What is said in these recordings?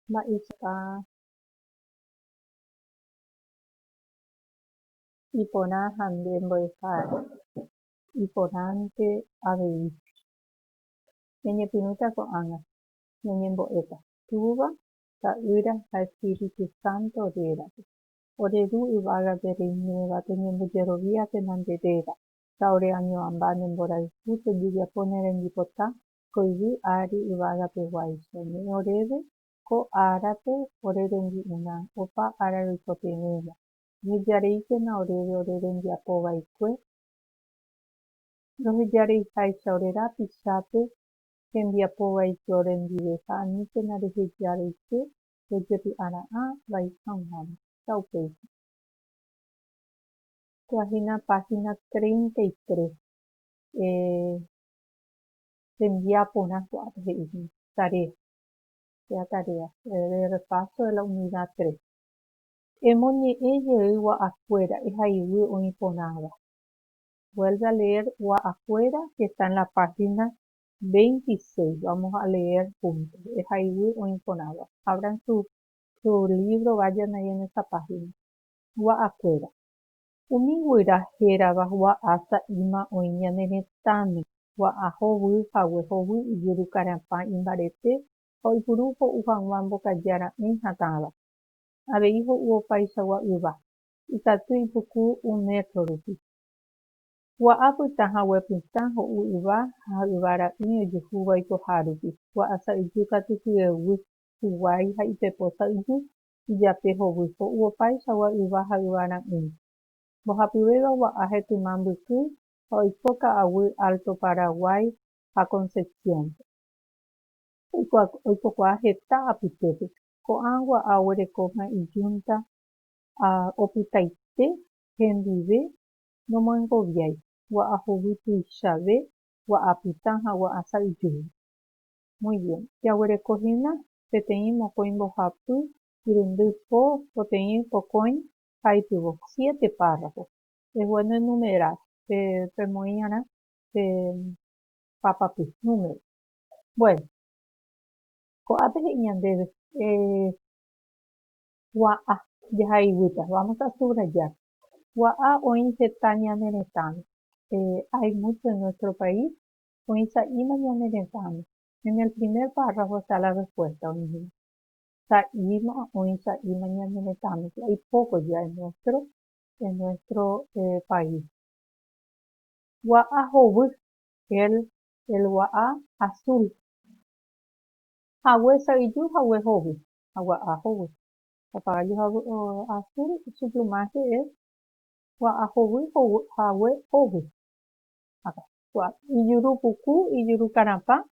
Mba'éichapa iporã ha nde mbo'ehára? Iporãnte avei. Ñañepyrũta ko'ág̃a, ñañembo'éta, Túva, Ta'ýra ha Espíritu Santo rérape. Ore Ru yvágape reiméva, toñembojeroviákena nde réra, ta ore añoamba ne mborayhu, tojejapo ne rembipota ko yvy ári yvagapeguáicha. Eme'ẽ oréve ko árape ore rembi'urã, opa ára roikotevẽva. Ehejareíkena oréve ore rembiapo vaikue, rohejareiháicha ore rapichápe hembiapo vaikue orendive ha aníkena reheja roike rojepy'ara'ã vai hag̃uáme. Taupéicha. Kóa hína página 33. Tembiaporã ko'ápe he'i hína, tarea. Péa tarea de repaso de la unidad 3. Emoñe'ẽ jey gua'akuéra ehaiguy oĩ porãva. Vuelve a leer gua'akuéra que está en la página 26. Vamos a leer juntos. Ehaiguy oĩ porãva. Abran su, su libro, vayan ahí en esa página. Gua'akuéra. Umi guyra hérava gua'a sa'íma oĩ ñane retãme. Gua'a hovy, hague hovy, ijuru karapã imbarete ha oipuru ho'u hag̃ua mbokaja ra'ỹi hatãva. Avei ho'u opaichagua yva. Ikatu ipuku un métro rupi. Gua'a pytã hague pytã ho'u yva ha yva ra'ỹi ojuhúva oikoha rupi. Gua'a sa'yju katu hyeguy, huguái ha ipepo sa'yju, ijape hovy, ho'u opaichagua yva ha yva ra'ỹi. Mbohapyvéva gua'a hetyma mbyky ha oiko ka'aguy Alto Paraguay ha Concepción-pe. Oikokuaa heta apytépe. Ko'ã gua'a oguerekóma ijúnta opytaite hendive nomoengoviái, gua'a hovy tuichave, gua'a pytã ha gua'a sa'yjúgui. Muy bien. Jaguereko hína peteĩ mokõi mbohapy irundy po, poteĩ pokõi ha ipyvo. Siete párrafo. Es bueno enumerar. Pe pemoĩ'arã pe papapy, número. Bueno. Ko'ápe he'i ñandéve, eh, gua'a jahaiguýta. Vamos a subrayar. Gua'a oĩ heta ñane retãme. Eh, hay mucho en nuestro país. Oĩ sa'íma ñane retãme. En el primer párrafo está la respuesta, oĩ hína. Sa'íma, oĩ sa'íma ñane retãme. Hay poco ya en nuestro, en nuestro eh, país. Gua'a hovy, el, el gua'a azul. Hague sa'yju, hague hovy. Gua'a hovy. Papagayo azul, su plumaje es gua'a hovy, hague hovy. Acá. Ijuru puku, ijuru karapã.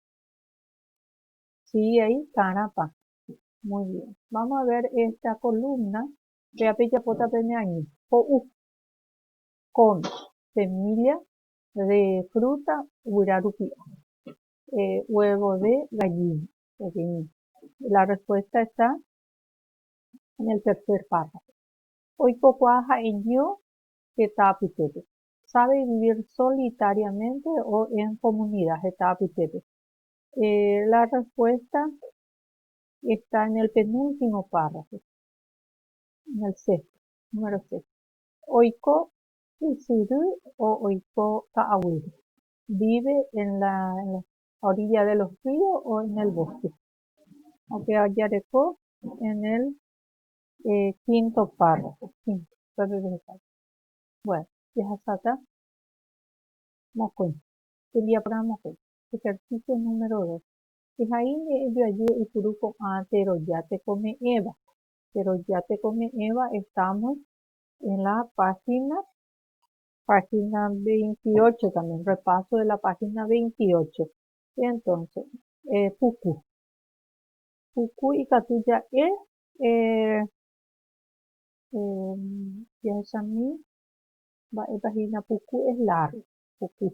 Sigue ahí, karapã. Muy bien. Vamos a ver esta columna. Péa pejapóta pene año. Ho'u. Come. Semilla de fruta guyra rupi'a. Eh, huevo de gallina. Peteĩ. La respuesta está en el tercer párrafo. Oikokuaa ha'eño heta apytépe. Sabe vivir solitariamente o en comunidad heta apytépe. Eh, la respuesta está en el penúltimo párrafo, en el sexto, número sexto. Oiko ysyry o oiko ka'aguýre. Vive en la, en la orilla de los ríos o en el bosque. Upéva jareko en el eh, quinto párrafo. Quinto. Bueno, jahasáta mokõi. Tembiaporã mokõi. Ejercicio número dos. Ehai ñe'ẽ joaju eipuru ko'ã teroja tekome'ẽva. Teroja tekome'ẽva estamos en la página página 28 también, repaso de la página 28. Entonces, eh, puku. Puku ikatu ja'e eh, Jahechami mba'épa hína puku es largo, puku.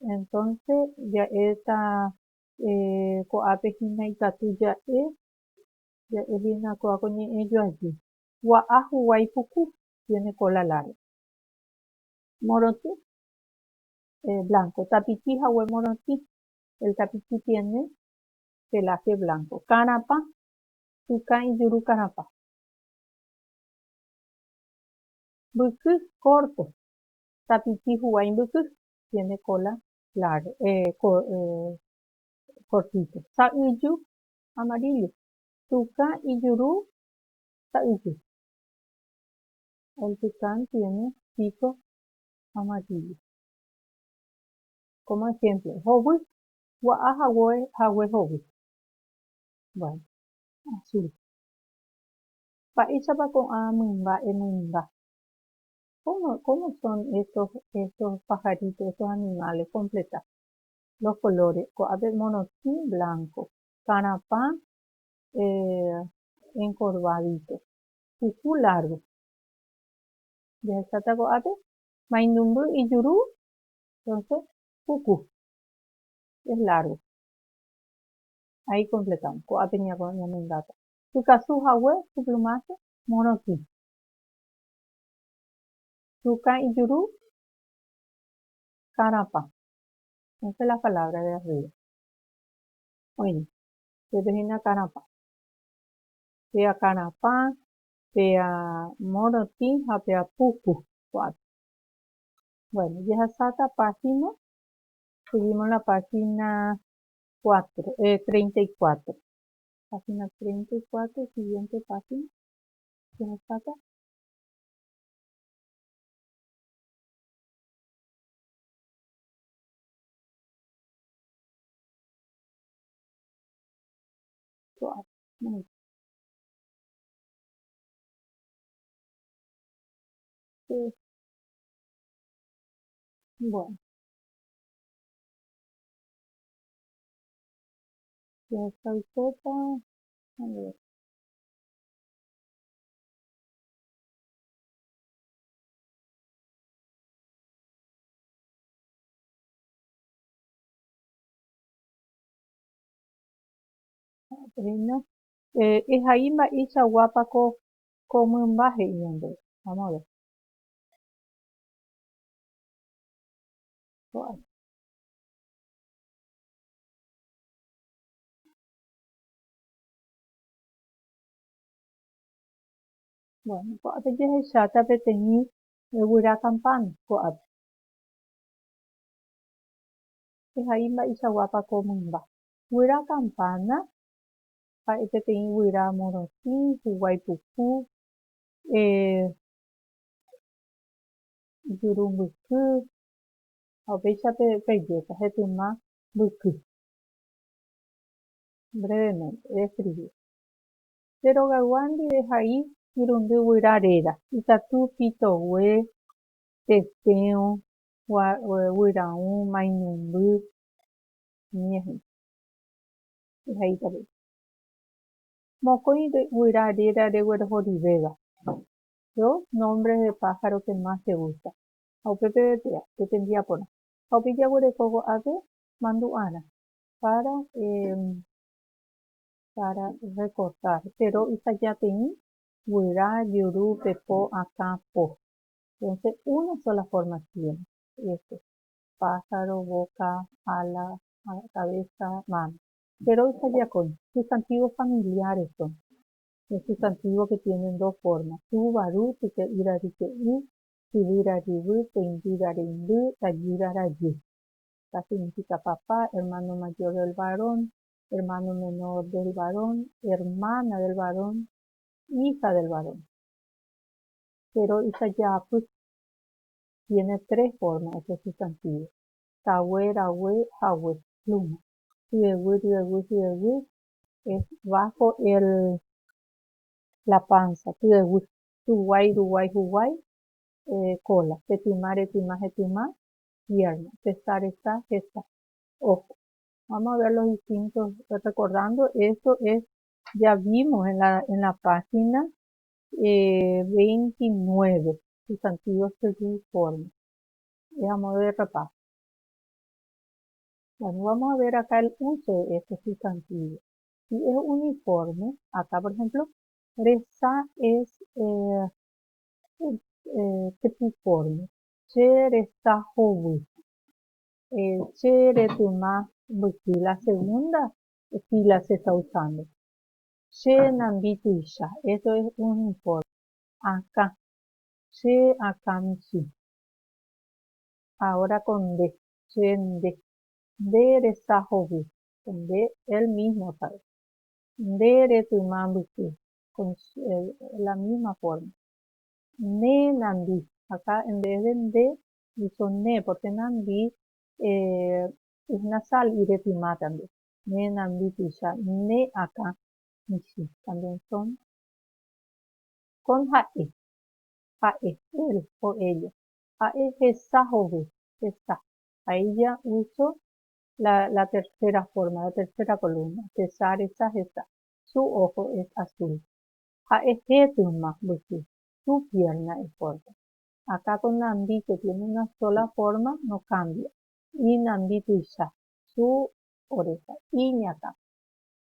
Entonce ja'éta ko'ápe hína ikatu ja'e, ja'e hína kóa ko ñe'ẽ joaju. Gua'a huguái puku, tiene cola larga. Morotĩ, blanco. Tapiti hague morotĩ, el tapiti tiene pelaje blanco. Karapã. Tukã ijuru karapã. Mbyky, corto. Tapiti huguái mbyky, tiene cola larga, cortito. Sa'yju, amarillo. Tukã ijuru sa'yju. El tucán tiene pico amarillo. Como ejemplo, hovy, gua'a hague, hague hovy. Bueno, azul. Mba'éichapa ko'ã mymba emymba? ¿Cómo, cómo son estos, estos pajaritos, estos animales? Completa. Los colores. Ko'ápe morotĩ, blanco. Karapã, eh, encorvadito. Puku largo. Jahecháta ko'ápe maindumby ijuru, entonces puku. Es largo. Ahí completamos. Ko'ápe ñamendáta. Pykasu hague, su plumaje, morotĩ. Tukã ijuru, karapã. Esa es la palabra de arriba. Oĩne. Pépe hína karapã. Péa karapã, péa morotĩ ha péa puku ko'ápe. Bueno, jahasáta página. Seguimos la página 4, 34. Página 34, siguiente página. Jahasáta. Ko'ápe. Muy bien. Bueno. Jahasaukópa. A ver. Reina. Ehai mba'eichaguápa ko ko mymba he'i ñandéve. Vamos a ver. Ko'ápe. Bueno, ko'ápe jahecháta peteĩ guyra campana ko'ápe. Ehai mba'eichaguápa ko mymba. Guyra campana ha'e peteĩ guyra morotĩ, huguái puku, ijuru mbyky ha upéicha pejéta hetyma mbyky. Brevemente, describir. Che rogaygua ndive ehai irundy guyra réra, ikatu pitogue, tetẽo, guyraũ, mainumby, umi ejemplo. Ehaíta péicha. Mokõi guyra réra reguerohoryvéva. Dos nombres de pájaro que más te gusta. Ha upépe péa, pe tembiaporã. Ha upéi jaguereko ko'ápe mandu'arã para para recordar. Tero ysajateĩ, guyra, juru, pepo, akã, po. Entonces, una sola forma tiene. Este. Pájaro, boca, ala, cabeza, mano. Tero ysajakõi, sustantivos familiares son. Los sustantivos que tienen dos formas. Túva, ru, tyke'ýra, ryke'y, tyvýra, ryvy, teindýra, reindy, tajýra, rajy. Acá significa papá, hermano mayor del varón, hermano menor del varón, hermana del varón, hija del varón. Tero ysajaapy tiene tres formas este sustantivo. Tague, rague, hague, pluma. Hyeguy, ryeguy, hyeguy es bajo el, la panza, hyeguy. Huguái, ruguái, huguái, cola. Hetyma, retyma, hetyma, pierna. Tesa, resa, hesa, ojo. Vamos a ver los distintos, recordando, esto es, ya vimos en la página 29, sustantivos triformes. Es a modo de repaso. Bueno, vamos a ver acá el uso de este sustantivo. Si es uniforme, acá por ejemplo, resa es triforme. Che resa hovy. Che retyma mbyky. La segunda fila se está usando. Che nambi tuicha, esto es un informe. Akã, che akã michĩ. Ahora con nde, che nde. Nde resa hovy, con nde él mismo otra vez. Nde retyma mbyky, con la misma forma. Ne nambi, acá en vez de nde hizo ne, porque nambi es nasal y retyma también. Ne nambi tuicha, ne akã michĩ, también son con ha'e, ha'e, él o ella. Ha'e hesa hovy, hesa. Ahí ya uso la tercera forma, la tercera columna. Hesa, resa, hesa. Su ojo es azul. Ha'e hetyma mbyky, su pierna es corta. Acá con nambi que tiene una sola forma no cambia. Y nambi tuicha, su oreja. Iñakã.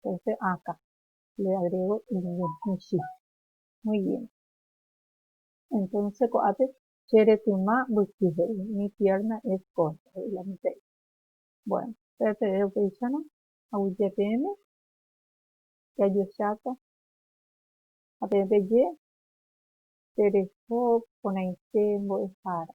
Entonces acá le agrego michĩ. Muy bien. Entonces ko'ápe che retyma mbyky he'i, mi pierna es corta, he'i la mitã'i. Bueno, pépe upéicharõ aguyje peẽme jajoecháta ha peẽ peje tereho porãite mbo'ehára.